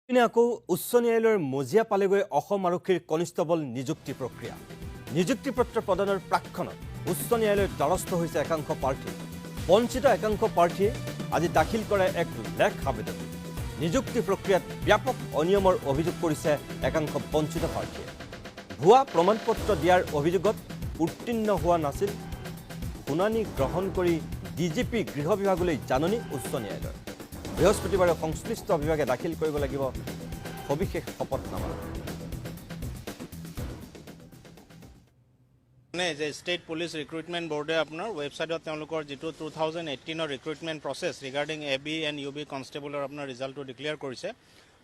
ইপিনে আকৌ উচ্চ ন্যায়ালয়ৰ মজিয়া পালেগৈ অসম আৰক্ষীৰ কনিষ্টবল নিযুক্তি প্ৰক্ৰিয়া। নিযুক্তি পত্ৰ প্ৰদানৰ প্ৰাকক্ষণত উচ্চ ন্যায়ালয়ৰ দ্বাৰস্থ হৈছে একাংশ প্ৰাৰ্থী। বঞ্চিত একাংশ প্ৰাৰ্থীয়ে আজি দাখিল কৰে এক লেখ আবেদন। নিযুক্তি প্ৰক্ৰিয়াত ব্যাপক অনিয়মৰ অভিযোগ কৰিছে একাংশ বঞ্চিত প্ৰাৰ্থীয়ে। ভুৱা প্ৰমাণপত্ৰ দিয়াৰ অভিযোগত উত্তীৰ্ণ হোৱা নাছিল। শুনানি গ্ৰহণ কৰি ডিজিপি গৃহ বিভাগলৈ জাননী উচ্চ ন্যায়ালয়ৰ। বৃহস্পতিবাৰে সংশ্লিষ্ট বিভাগে দাখিল কৰিব লাগিব সবিশেষ শপতনামা। মানে যে ষ্টেট পুলিচ ৰিক্ৰুইটমেণ্ট বৰ্ডে আপোনাৰ ৱেবছাইটত তেওঁলোকৰ যিটো 2018ৰ recruitment process regarding AB and UB কনষ্টেবলৰ আপোনাৰ ৰিজাল্টটো ডিক্লেয়াৰ কৰিছে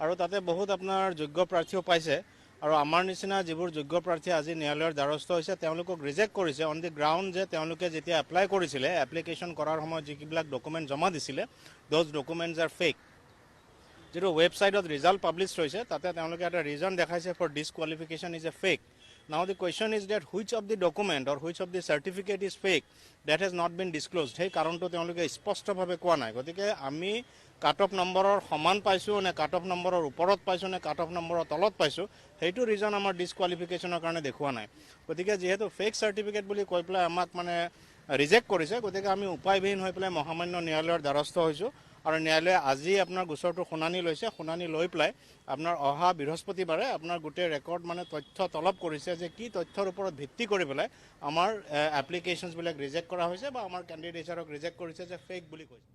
আৰু তাতে বহুত আপোনাৰ যোগ্য প্ৰাৰ্থীও পাইছে। আৰু আমাৰ নিচিনা যিবোৰ যোগ্য প্ৰাৰ্থী আজি ন্যায়ালয়ৰ দ্বাৰস্থ হৈছে, তেওঁলোকক ৰিজেক্ট কৰিছে অন the ground যে তেওঁলোকে যেতিয়া এপ্লাই কৰিছিলে, এপ্লিকেশ্যন কৰাৰ সময়ত যিবিলাক ডকুমেণ্ট জমা দিছিলে, those documents are fake। যিটো ৱেবছাইটত ৰিজাল্ট পাব্লিছ হৈছে, তাতে তেওঁলোকে এটা ৰিজন দেখাইছে for disqualification is a fake। Now the question is that which of the document or which of the certificate is fake, that has not been disclosed। সেই কাৰণটো তেওঁলোকে স্পষ্টভাৱে কোৱা নাই। গতিকে আমি কাট অফ নম্বৰৰ সমান পাইছোঁ নে কাট অফ নম্বৰৰ ওপৰত পাইছোঁ নে কাট অফ নম্বৰৰ তলত পাইছোঁ, সেইটো ৰিজন আমাৰ ডিছকুৱালিফিকেশ্যনৰ কাৰণে দেখুওৱা নাই। গতিকে যিহেতু ফেক চাৰ্টিফিকেট বুলি কৈ পেলাই আমাক মানে ৰিজেক্ট কৰিছে, গতিকে আমি উপায়বিহীন হৈ পেলাই মহামান্য ন্যায়ালয়ৰ দ্বাৰস্থ হৈছোঁ। আৰু ন্যায়ালয়ে আজি আপোনাৰ গোচৰটো শুনানি লৈছে। শুনানি লৈ পেলাই আপোনাৰ অহা বৃহস্পতিবাৰে আপোনাৰ গোটেই ৰেকৰ্ড মানে তথ্য তলব কৰিছে যে কি তথ্যৰ ওপৰত ভিত্তি কৰি পেলাই আমাৰ এপ্লিকেশ্যনছবিলাক ৰিজেক্ট কৰা হৈছে বা আমাৰ কেণ্ডিডেটছক ৰিজেক্ট কৰিছে যে ফেক বুলি কৈছে।